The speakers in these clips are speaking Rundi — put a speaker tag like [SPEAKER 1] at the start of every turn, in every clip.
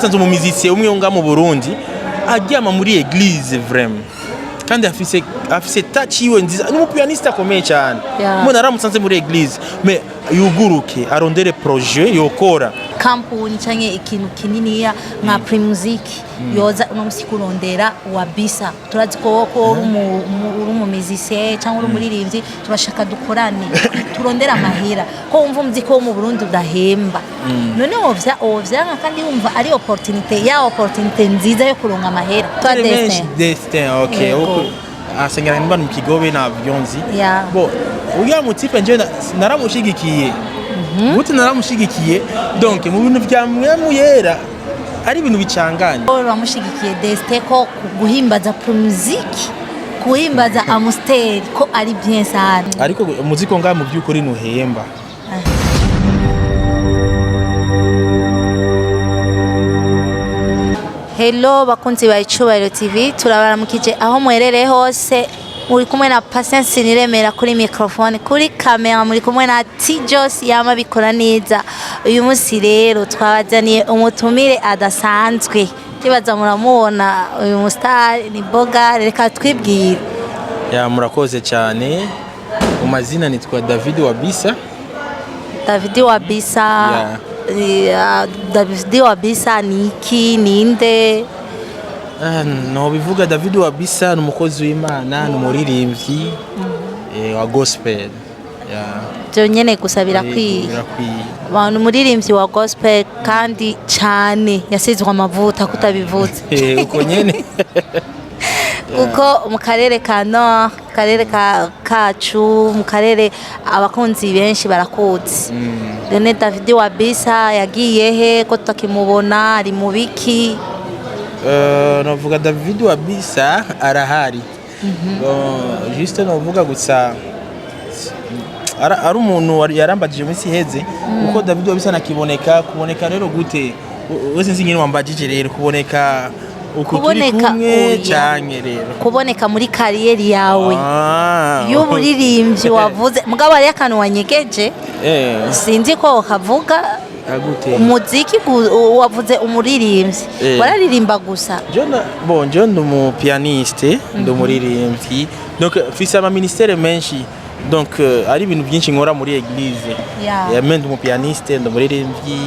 [SPEAKER 1] Sanze umu musicien umwe nga mu Burundi aryama muri église, vraiment, kandi afise touch yiwe nziza, ni umu pianiste akomeye cyane. Mbona aramusanze muri église, mais yuguruke arondere projet yokora.
[SPEAKER 2] Kampuni canke ikintu kininiya nka Primusic yoza uno musi kurondera Wabisa, turazi ko uri umu musicien cyangwa uri umuririmbyi, turashaka dukorane, turondere amahera, ko wumva umuziki wo mu Burundi udahemba. None wovyanka kandi wumva ari opportunité ya opportunité nziza yo kuronka amahera twa Destin?
[SPEAKER 1] Destin, okay.
[SPEAKER 2] Yego.
[SPEAKER 1] Asengera nimba mu Kigobe na vyonzi. Bo uriya mu type njewe naramushigikiye. Gute naramushigikiye? Donc mu bintu vya Mpwemu Yera ari ibintu bicanganye.
[SPEAKER 2] Uramushigikiye Destin ko guhimbaza Primusic, guhimbaza Amstel, ko ari bien sana?
[SPEAKER 1] Ariko umuziki ngaha mu by'ukuri ntuhemba.
[SPEAKER 2] Hello bakunzi ba Icubahiro TV, turabaramukije aho muherereye hose. Muri kumwe na Patience Niremera kuri microphone, kuri kamera muri kumwe na T-Jos yama bikora neza. Uyu munsi rero twabazaniye umutumire adasanzwe, kibaza muramubona, uyu mu star ni Boga. Reka twibwire.
[SPEAKER 1] Ya, murakoze cyane. Mu mazina nitwa David Wabisa.
[SPEAKER 2] David Wabisa. David Wabisa ni iki? Ninde?
[SPEAKER 1] Ah, no bivuga, David Wabisa ni umukozi w'Imana, ni umuririmbyi wa gospel. Yeah.
[SPEAKER 2] Byo nyene gusa birakwiye?
[SPEAKER 1] Birakwiye.
[SPEAKER 2] Abantu umuririmbyi wa gospel kandi cyane yasizwe amavuta, kutabivuze.
[SPEAKER 1] Uko nyene.
[SPEAKER 2] Kuko mu karere ka Nord, karere ka kacu, mu karere abakunzi benshi barakuzi. Rene David Wabisa yagiye he ko tutakimubona? Ari mu biki?
[SPEAKER 1] Navuga David Wabisa arahari. Bon, juste novuga gusa ari umuntu yarambajije iminsi iheze kuko David Wabisa nakiboneka. Kuboneka rero gute? Wese nzi nyine wambajije rero kuboneka uku turi
[SPEAKER 2] Kuboneka,
[SPEAKER 1] kumwe
[SPEAKER 2] oya.
[SPEAKER 1] canke rero
[SPEAKER 2] Kuboneka muri carrière yawe y'uburirimbyi wavuze, mugabo hariyo akantu wanyegeje. Sinzi ko kavuga.
[SPEAKER 1] Agute?
[SPEAKER 2] Umuziki wavuze umuririmbyi, wararirimba gusa?
[SPEAKER 1] Bon, je ndi umu pianiste, ndi umuririmbyi, donc mfise ama ministère menshi, donc ari ibintu byinshi nkora muri église. Mais ndi umu pianiste, ndi umuririmbyi,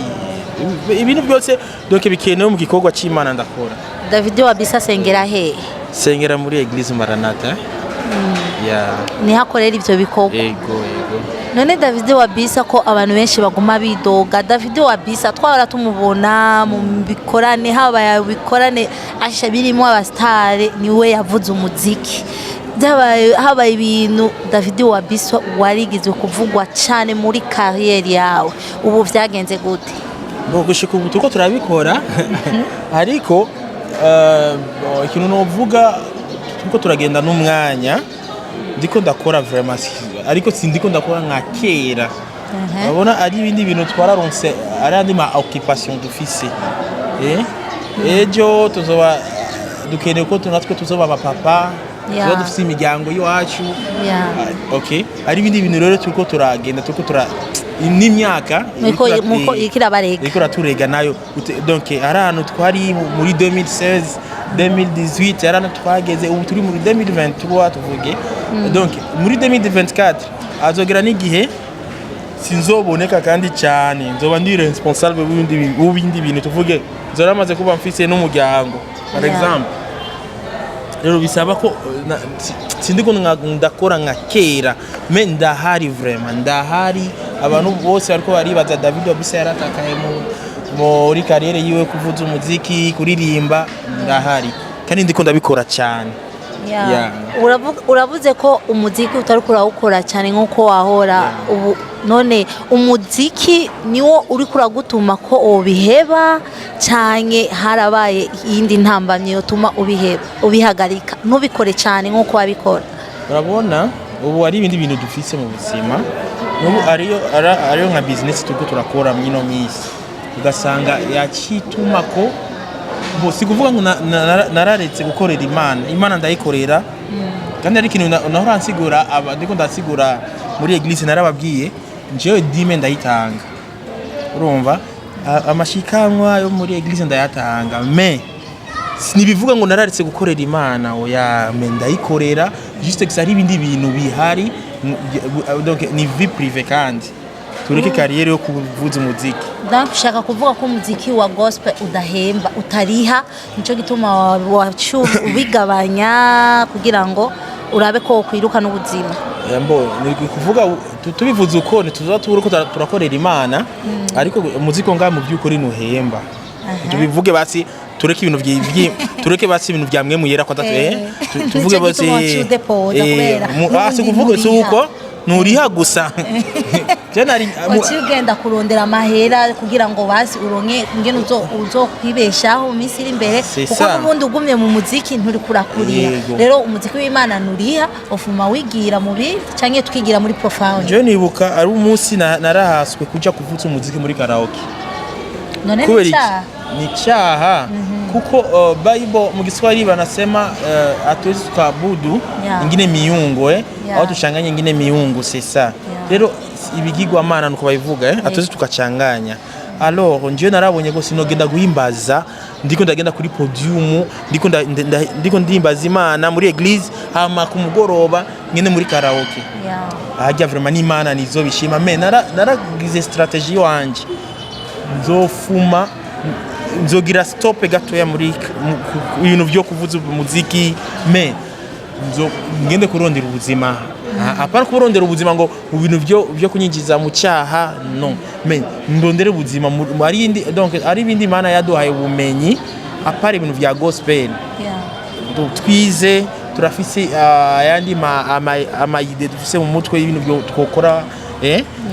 [SPEAKER 1] ibintu byose donc bikenewe mu gikorwa c'Imana ndakora.
[SPEAKER 2] David Wabisa asengera hehe?
[SPEAKER 1] Sengera muri église Maranatha. Yeah.
[SPEAKER 2] Niho akorera ivyo bikorwa?
[SPEAKER 1] Ego.
[SPEAKER 2] None David Wabisa, ko abantu benshi baguma bidoga, David Wabisa twahora tumubona mu bikorane, haba bikorane asha birimo abasitare, niwe yavuze umuziki. Byabaye habaye ibintu, David Wabisa warigeze kuvugwa cyane muri carrière yawe. Ubu vyagenze gute?
[SPEAKER 1] Bon, gushika ubu turiko turabikora, ariko bon, ikintu novuga, turiko turagenda n'umwanya. Ndiko ndakora vraiment, ariko sindiko ndakora nka kera. Urabona ari ibindi bintu twararonse, ari andi ma occupation dufise. Ejo tuzoba dukeneye ko natwe tuzoba abapapa, tuzoba dufise imiryango y'iwacu. Ah, okay, ari ibindi bintu rero turiko turagenda, turiko tura n'imyaka
[SPEAKER 2] Muko ikirabarega.
[SPEAKER 1] Iriko iraturega nayo. Donc hari ahantu twari muri 2016, 2018, hari ahantu twageze, ubu turi muri 2023 tuvuge. Donc muri 2024 azogera n'igihe sinzoboneka kandi cyane, nzoba ndi responsable w'ibindi bintu, tuvuge nzoba namaze kuba mfise n'umuryango par exemple. Rero bisaba ko sindiko ndakora nka kera, mais ndahari, vraiment ndahari. Abantu bose bariko baribaza David Wabisa yaratakaye muri carrière yiwe, kuvuza umuziki, kuririmba, ndahari kandi ndiko ndabikora cyane. Yeah.
[SPEAKER 2] Uravuze ko umuziki utari kurawukora cyane nk'uko wahora ubu. None umuziki niwo uri kuragutuma ko ubiheba, cyane harabaye iyindi ntambamyi yotuma ubiheba, ubihagarika, ntubikore cyane nk'uko wabikora?
[SPEAKER 1] Urabona ubu hari ibindi bintu dufise mu buzima n'ubu, ariyo nka business turiko turakora mw'ino minsi, ugasanga yakituma ko bo si kuvuga ngo nararetse gukorera Imana. Imana ndayikorera, kandi ari ikintu nahora nsigura ndiko ndasigura muri église, narababwiye njyewe dîme ndayitanga, urumva. Amashikanwa yo muri église ndayatanga, mais sinibivuga ngo nararitse gukorera Imana, oya, mais ndayikorera, juste que hari ibindi bintu bihari, donc ni vie privée, kandi tureke carrière yo kuvuza umuziki.
[SPEAKER 2] Donc ushaka kuvuga ko umuziki wa gospel udahemba, utariha, nico gituma wacu ubigabanya kugira ngo urabe ko wokwiruka n'ubuzima.
[SPEAKER 1] Mbo ni kuvuga tubivuze uko ntituza tubura ko turakorera Imana, ariko umuziki ngaha mu by'ukuri ntuhemba. Tubivuge basi, tureke ibintu tureke basi ibintu bya mwe muyera ko tuvuge
[SPEAKER 2] Nico
[SPEAKER 1] basi.
[SPEAKER 2] gituma waciye udepoza kubera
[SPEAKER 1] si
[SPEAKER 2] n'ubundi
[SPEAKER 1] kuvuga si
[SPEAKER 2] nturiha.
[SPEAKER 1] uko nturiha gusa. Je nari
[SPEAKER 2] Waciye ugenda kurondera amahera kugira ngo basi uronke ingene uzokwibeshaho mu minsi iri imbere,
[SPEAKER 1] C'est
[SPEAKER 2] kuko
[SPEAKER 1] ça.
[SPEAKER 2] n'ubundi ugumye mu muziki nturi kurakurira.
[SPEAKER 1] Yego.
[SPEAKER 2] Rero umuziki w'Imana nturiha, ufuma wigira mu bindi canke twigira muri profound.
[SPEAKER 1] Je nibuka ari umunsi narahaswe kuja kuvuza umuziki muri karaoke.
[SPEAKER 2] None
[SPEAKER 1] Kubera
[SPEAKER 2] ni
[SPEAKER 1] iki?
[SPEAKER 2] icyaha?
[SPEAKER 1] Ni icyaha kuko Bible mu Kiswahili wanasema hatuwezi tukaabudu ingine miungu au tuchanganye ingine miungu, c'est ça. Rero ibigirwamana nuko babivuga, hatuwezi tukachanganya. Alors njyewe narabonye ko sinogenda guhimbaza, ndiko ndagenda kuri podium, ndiko ndiko ndihimbaza Imana muri église, hama ku mugoroba ngende muri karaoke. Ahajya vraiment n'Imana nizo bishima, mais naragize stratégie wanje, nzofuma nzogira stop gatoya muri ibintu byo kuvuza umuziki, mais nzo ngende kurondera ubuzima. Apana kurondera ubuzima ngo mu bintu byo kunyinjiza mu cyaha, non, mais ndondere ubuzima ari indi, donc ari ibindi Imana yaduhaye ubumenyi apara ibintu vya gospel. Twize, turafise ayandi ama idées dufise mu mutwe y'ibintu byo twokora.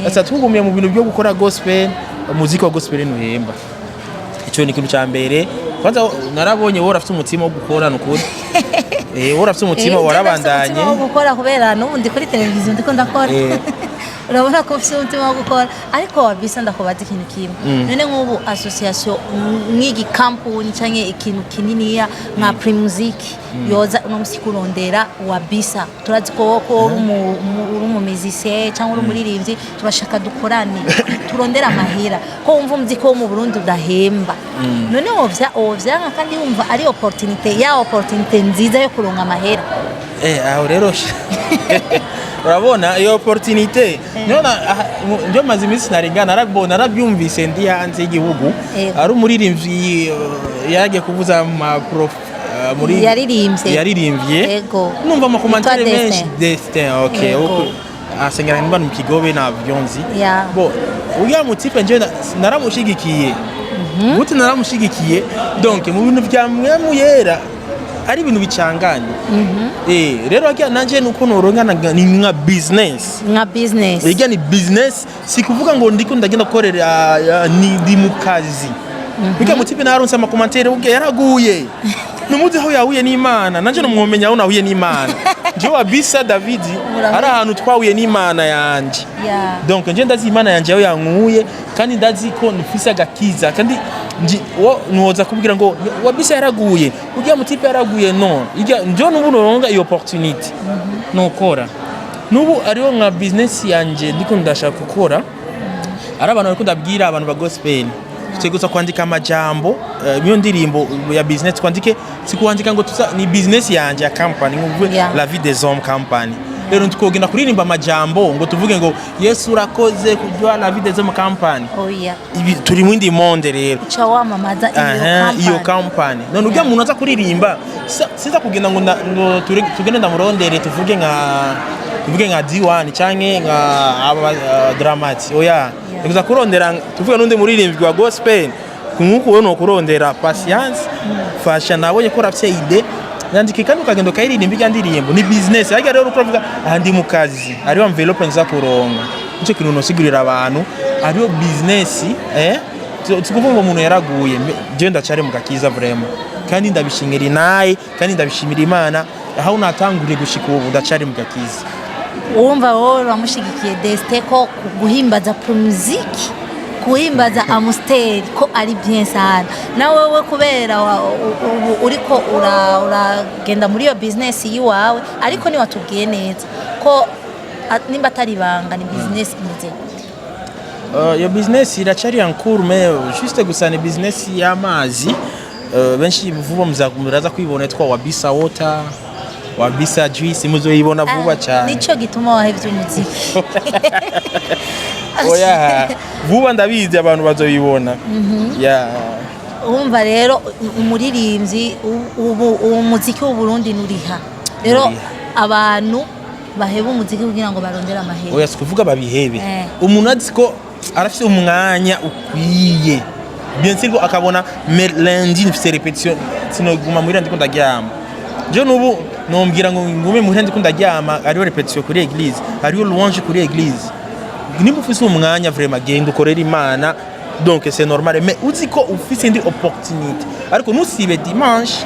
[SPEAKER 1] Sasa tugumiye mu bintu byo gukora gospel, umuziki wa gospel ntuhemba. Ico ni ikintu ca mbere. Kwanza narabonye wowe urafise umutima wo gukora, nukuri wowe urafise umutima, warabandanye.
[SPEAKER 2] Umutima wo gukora, kubera n'ubu ndi kuri televiziyo ndiko ndakora. Urabona ko ufite umutima wo gukora, ariko wabisa ndakubaza ikintu kimwe. None nk'ubu association nk'igi kampuni canke ikintu kininiya nka Primusic yoza uno musi kurondera wabisa, turazi ko uri umu musicien cyangwa uri umuririmbyi, turashaka dukorane, turondere amahera, ko wumva umuziki wo mu Burundi udahemba, none wovyanka kandi wumva ari opportunité ya opportunité nziza yo kuronka amahera?
[SPEAKER 1] Aho rero urabona iyo opportunité niyo ndio maze iminsi narenga narabona, narabyumvise ndi hanze y'igihugu. Ari umuririmbyi yaragiye kuvuza ma prof muri
[SPEAKER 2] Yaririmbye.
[SPEAKER 1] Yaririmbye. Numva ama commentaires
[SPEAKER 2] Yitwa
[SPEAKER 1] menshi. Destin, okay. Asengera nimba mu Kigobe navyo nzi. Bo uriya mu type nje naramushigikiye. Gute naramushigikiye? Donc mu bintu vya mwemu yera ari ibintu bicanganye. Rero ajya nanje nuko noronka ni nka business.
[SPEAKER 2] Nka business.
[SPEAKER 1] Ijya ni business, si kuvuga ngo ndiko ndagenda gukorera ni ndi mu kazi. Uriya mu type naronse ama commentaires ubwe yaraguye. Numuzi aho yahuye n'Imana, nanje nomwomenya aho nahuye n'Imana. Jewe Wabisa David ari ahantu twahuye n'Imana yanje. Donc nje ndazi Imana yanje aho yankuye, kandi ndazi ko nufise agakiza, kandi wo nuwoza kubwira ngo Wabisa yaraguye, uriya mu type yaraguye, no ijya njo nubu noronga iyo opportunity nokora. Nubu ariho nka business yanje ndiko ndashaka gukora, ari abantu bariko ndabwira abantu ba gospel gusa kwandika amajambo iyo ndirimbo ya business twandike, si kuandika ngo tuza, ni business yanje ya company ngo La Vie des Hommes company. Rero tukogenda kuririmba amajambo ngo tuvuge ngo Yesu urakoze kujwa La Vie des Hommes company.
[SPEAKER 2] Oya.
[SPEAKER 1] Ibi turi mu indi monde rero.
[SPEAKER 2] Uca wamamaza iyo
[SPEAKER 1] Aha, iyo
[SPEAKER 2] company.
[SPEAKER 1] Company none ujya muntu aza kuririmba siza kugenda ngo ngo tugende ndamurondere, tuvuge nka D1 canke nka aba Dramati, oya. Nikuza kurondera tuvuge n'undi muririmbyi wa gospel nkuko wowe nokurondera Patience, fasha nabonye ko urafise idée, yandike kandi ukagenda ukayiririmba. Irya ndirimbo ni business ariko rero uko uravuga aha ndi mu kazi, hariho envelope nza kuronka, nico kintu nosigurira abantu, hariho business. Tukuvuga ngo umuntu yaraguye, je ndacari mu gakiza vraiment, kandi ndabishingira inaye, kandi ndabishimira Imana aho natanguriye gushika ubu ndacari mu gakiza.
[SPEAKER 2] Wumva wowe uramushigikiye Destin ko guhimbaza Primusic, guhimbaza Amstel ko ari bien sana, na wewe kubera ubu uriko uragenda muri iyo business yiwawe, ariko niwatubwiye neza ko nimba atari ibanga, ni business imeze gute?
[SPEAKER 1] Iyo business iracari en cours, mais juste gusa ni business y'amazi. Benshi vuba muraza kwibona, yitwa Wabisa Water, Wabisa Juice, muzoyibona vuba cyane.
[SPEAKER 2] Nico gituma wahevye umuziki?
[SPEAKER 1] Oya, vuba ndabizi abantu bazoyibona, yeah.
[SPEAKER 2] Urumva rero umuririmbyi ubu uwo muziki w'u Burundi nuriha rero.
[SPEAKER 1] Nuriha.
[SPEAKER 2] Abantu baheba umuziki kugira ngo barondere amahera.
[SPEAKER 1] Oya, si kuvuga babihebe. Umuntu azi ko arafise umwanya ukwiye, bien sûr ko akabona mais lundi nfise répétition, sinoguma muhira ndiko ndaryama. Je nubu nombwira ngo ngume muhira ndiko ndaryama, hariho répétition kuri église, hariho louange kuri église. Nimba ufise umwanya, vraiment genda ukorera Imana, donc c'est normal. Mais uzi ko ufise indi opportunité, ariko nusibe dimanche,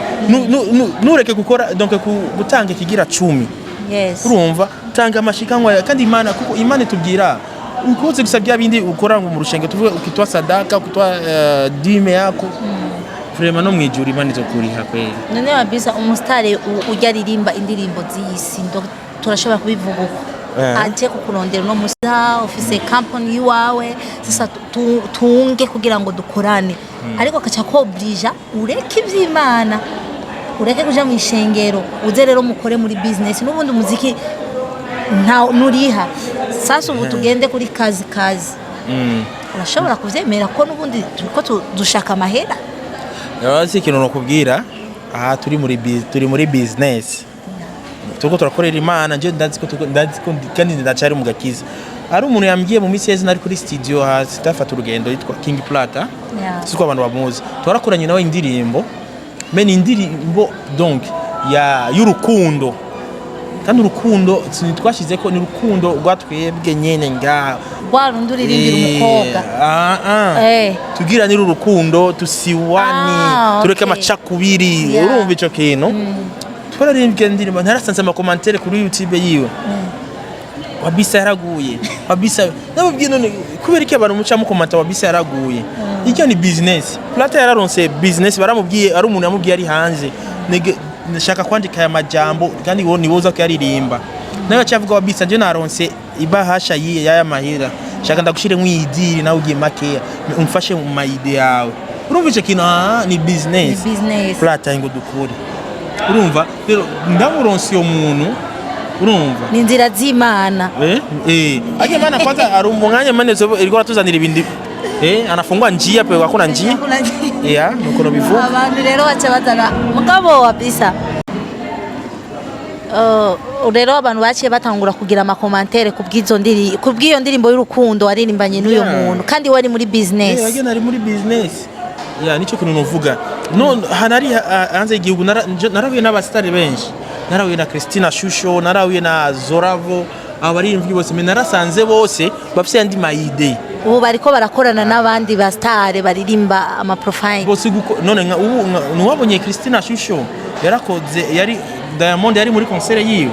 [SPEAKER 1] nureke gukora, donc gutanga ikigira 10. Urumva, tanga amashikanwa kandi Imana, kuko Imana itubwira ukoze gusa bya bindi ukora ngo mu rushenge, tuvuge ukitwa sadaka, ukitwa dîme yako, vraiment no mwijuru Imana izokuriha kweli.
[SPEAKER 2] None Wabisa, umusitari ujya aririmba indirimbo z'isi, turashobora kubivuga uko, aje kukurondera uno musa ufise company iwawe, sasa tunge kugira ngo dukorane, ariko akaca kobrija ureke ivy'Imana, ureke kuja mu ishengero, uze rero mukore muri business, n'ubundi umuziki nta nuriha. Sasa ubu tugende kuri kazi kazi. Urashobora kuvyemera ko n'ubundi turiko dushaka amahera?
[SPEAKER 1] Si ikintu nokubwira aha, turi muri business, turiko turakorera Imana. Nje ndazi ko kandi ndacari mu gakiza. Hari umuntu yambwiye mu minsi yeze, nari kuri studio hasi ndafata urugendo, yitwa King Plata. Siko abantu bamuzi, twarakoranye nawe indirimbo, mais ni indirimbo donc ya y'urukundo, kandi urukundo twashize ko ni urukundo rwa twebwe nyene ngaha.
[SPEAKER 2] Rwa rundi uririmbira umukobwa?
[SPEAKER 1] Ah, ah. Tugira ni urukundo tusiwani, tureke amacakubiri. Urumva ico kintu, twararimbye indirimbo, ntarasanze ama commentaires kuri YouTube yiwe: "Wabisa yaraguye, Wabisa." Nababwiye: "None kubera iki abantu muca mukomanta Wabisa yaraguye?" Icyo ni business. Plata yararonse business, baramubwiye, ari umuntu yamubwiye ari hanze: "Ndashaka kwandika aya majambo kandi wowe niwoza kuyaririmba." Nawe aca avuga: "Wabisa, nje naronse ibahasha yiye y'aya mahera, shaka ndagushire mw'idiri, nawe ugiye makeya umfashe mu ma idées yawe." Urumva ico kintu, ah, ni business.
[SPEAKER 2] Ni business.
[SPEAKER 1] Plata ngo dukore. Urumva rero ndamuronse uyo muntu, urumva.
[SPEAKER 2] Ni inzira z'Imana.
[SPEAKER 1] Eh, aje maana kwanza ari umwanya mane zo ilikuwa tuzanira ibindi, anafungua njia pe hakuna njia, yeah, nuko bivuga.
[SPEAKER 2] Abantu rero baca bazana mugabo Wabisa. Rero abantu baciye batangura kugira ama commentaires kubw'iyo ndirimbo y'urukundo waririmbanye n'uyo muntu, kandi wari muri business.
[SPEAKER 1] Agenda ari muri business ya, nico kintu novuga. No hanari hanze y'igihugu narahuye n'abasitari benshi, narahuye na Christina Shusho, narahuye na Zoravo, abaririmbyi bose, mais narasanze bose bafise andi ma idées.
[SPEAKER 2] Ubu bariko barakorana n'abandi ba star baririmba ama profile.
[SPEAKER 1] Bose guko none nka ubu nuwabonye Christina Shusho yarakoze, yari Diamond yari muri concert yiwe.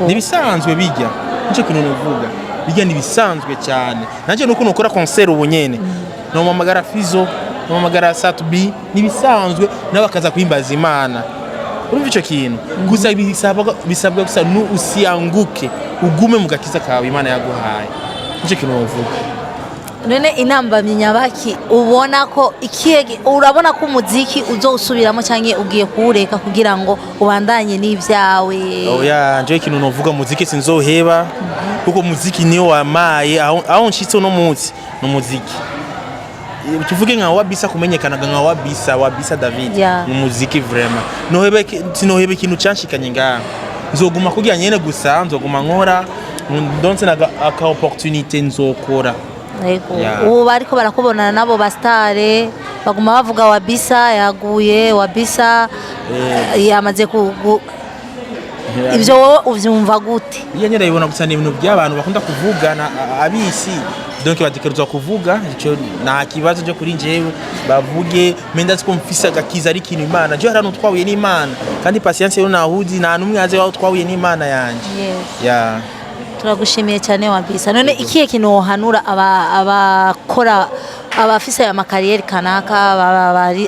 [SPEAKER 1] Nibisanzwe bijya, nico kintu novuga, bijya nibisanzwe cyane. Nanje nuko nukora concert ubu nyene, nomamagara Fizo, nomamagara Sat-B, nibisanzwe, nabo bakaza kuhimbaza Imana. Urumva ico kintu gusa bisabwa gusa nu usianguke, ugume mu gakiza kawe Imana yaguhaye. Nico kintu novuga.
[SPEAKER 2] None intambamyi nyabaki ubona ko ikihe? Urabona ko umuziki uzowusubiramo cyangwa ugiye kuwureka kugira ngo ubandanye n'ibyawe?
[SPEAKER 1] Oya, njewe ikintu novuga, muziki sinzoheba, kuko muziki niyo wamaye aho nshitse uno munsi, ni umuziki. Tuvuge nka Wabisa, kumenyekanaga nka Wabisa, Wabisa David, ni umuziki vraiment. Nohebe, sinohebe ikintu canshikanye ngaha, nzoguma kugira nyene gusa nzoguma nkora, ndonse naga aka opportunité nzokora.
[SPEAKER 2] Yego.
[SPEAKER 1] Yeah.
[SPEAKER 2] Ubu bariko barakubonana nabo ba star, baguma bavuga Wabisa yaguye, Wabisa yamaze ivyo wowe uvyumva gute?
[SPEAKER 1] Iyo nyene ndabibona gusa ni ibintu by'abantu bakunda kuvugana abisi, donc batekerezwa kuvuga ico, nta kibazo cyo kuri njyewe, bavuge. Mais ndazi ko mfise agakiza, ari ikintu Imana je hari ahantu twahuye n'Imana, kandi patience yo nahuzi nta numwe azi aho twahuye n'Imana yanje. Yeah.
[SPEAKER 2] Turagushimiye cyane Wabisa. None ikihe kintu wohanura abakora Abafise ama carrière kanaka,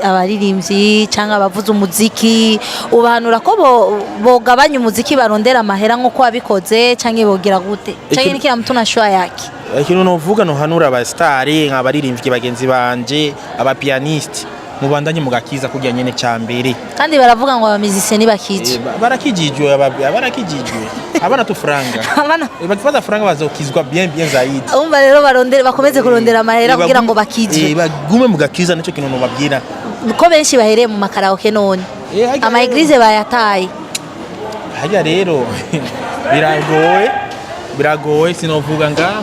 [SPEAKER 2] abaririmbyi cyangwa abavuza umuziki, ubahanura ko bogabanya umuziki, barondera amahera nk'uko wabikoze, cyangwa bogira gute, cyangwa ni kila mtu na choix yake?
[SPEAKER 1] Ikintu novuga, nohanura aba star, nk'abaririmbyi bagenzi banje, aba pianiste, mubandanye mugakiza kurya nyene ca mbere.
[SPEAKER 2] Kandi baravuga ngo aba musiciens ntibakizwe.
[SPEAKER 1] Barakijijwe, barakijijwe abana tu franga.
[SPEAKER 2] Abana.
[SPEAKER 1] Bakifata franga bazokizwa bien bien zaidi.
[SPEAKER 2] Umva rero, barondere, bakomeze kurondera amahera kugira ngo bakizwe.
[SPEAKER 1] Bagume mugakiza, nicyo kintu nobabwira.
[SPEAKER 2] Ko benshi bahereye mu ma karaoke none,
[SPEAKER 1] Harya
[SPEAKER 2] ama
[SPEAKER 1] rero-
[SPEAKER 2] église bayataye.
[SPEAKER 1] Harya rero biragoye, biragoye, sinovuga ngaho.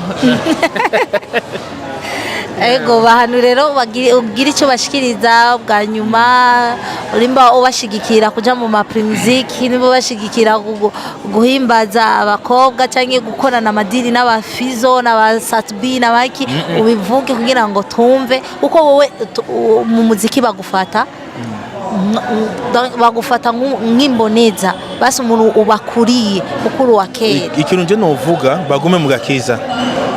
[SPEAKER 2] Ego, bahantu rero ugira icyo bashikiriza bwa nyuma, urimba ubashigikira kuja mu ma Primusic, nimba ubashigikira guhimbaza abakobwa cyangwa gukorana amadiri n'abafizo n'abasatbi n'abaki, ubivuge kugira ngo tumve uko wowe mu muziki bagufata bagufata nk'imboneza, basi umuntu ubakuriye mukuru wa kera.
[SPEAKER 1] Ikintu nje novuga, bagume mu gakiza.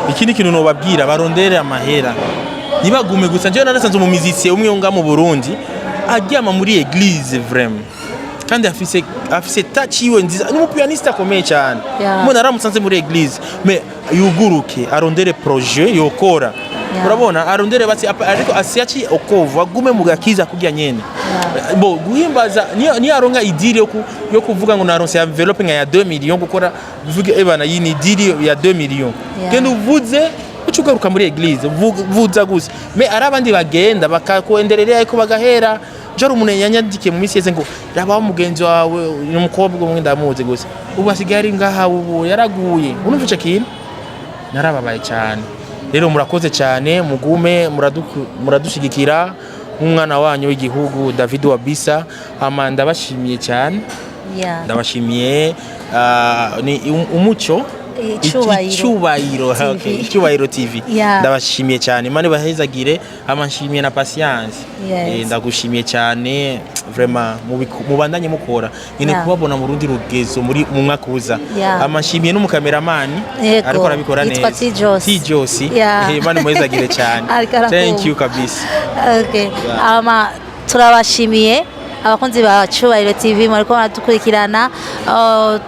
[SPEAKER 1] Ikindi kintu nobabwira, barondere amahera, ntibagume gusa. Njyewe narasanze umu musicien umwe nga mu Burundi aryama muri église vraiment, kandi afise touch yiwe nziza, ni umu pianiste akomeye cyane. Mbona naramusanze muri église, mais yuguruke arondere projet yokora. Urabona, arondere basi ariko asiachi okovu, agume mu gakiza kurya nyene. Bo guhimbaza, niyo aronka i deal yo kuvuga ngo naronse enveloppe nka ya 2 millions gukora, bivuge ebana iyi ni deal ya 2 millions, genda uvuze, uca ugaruka muri église, vuza gusa. Mais ari abandi bagenda bakakuenderera ariko bagahera. Joro umuntu yanyandikiye mu minsi yeze ngo raba wa mugenzi wawe, ni umukobwa umwe ndamuzi gusa, ubu asigaye ari ngaha, ubu yaraguye. Urumva ico kintu narababaye cyane. Rero murakoze cyane, mugume muradushigikira nk'umwana wanyu w'igihugu David Wabisa. Hama ndabashimiye cyane. Ndabashimiye, ni umuco.
[SPEAKER 2] Icubahiro.
[SPEAKER 1] Icubahiro.
[SPEAKER 2] TV.
[SPEAKER 1] Okay, Icubahiro TV. Ndabashimiye cyane, Imana ibahezagire. Hama nshimiye na Patience. Ndagushimiye cyane vraiment, mubandanye mukora nyine, kubabona mu rundi rugezo muri mu mwaka uza. Hama nshimiye n'umu cameraman, ariko arabikora
[SPEAKER 2] Yitwa
[SPEAKER 1] neza.
[SPEAKER 2] T-Josi.
[SPEAKER 1] T-Josi. Imana imuhezagire cyane.
[SPEAKER 2] Ariko arakumva.
[SPEAKER 1] Thank you kabisa.
[SPEAKER 2] Okay. Ama turabashimiye abakunzi ba Cubahiro TV mwariko muradukurikirana.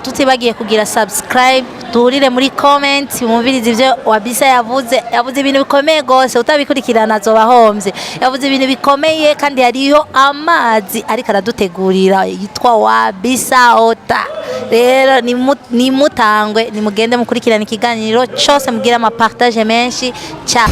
[SPEAKER 2] Tutibagiye kugira subscribe, duhurire muri comment, mwumvirize ivyo Wabisa yavuze. Yavuze ibintu bikomeye gose, utabikurikirana azoba ahombye. Yavuze ibintu bikomeye, kandi hariyo amazi ariko aradutegurira yitwa Wabisa Ota. Rero nimutangwe, nimugende mukurikirana ikiganiro cose, mugire ama partage menshi. Ciao.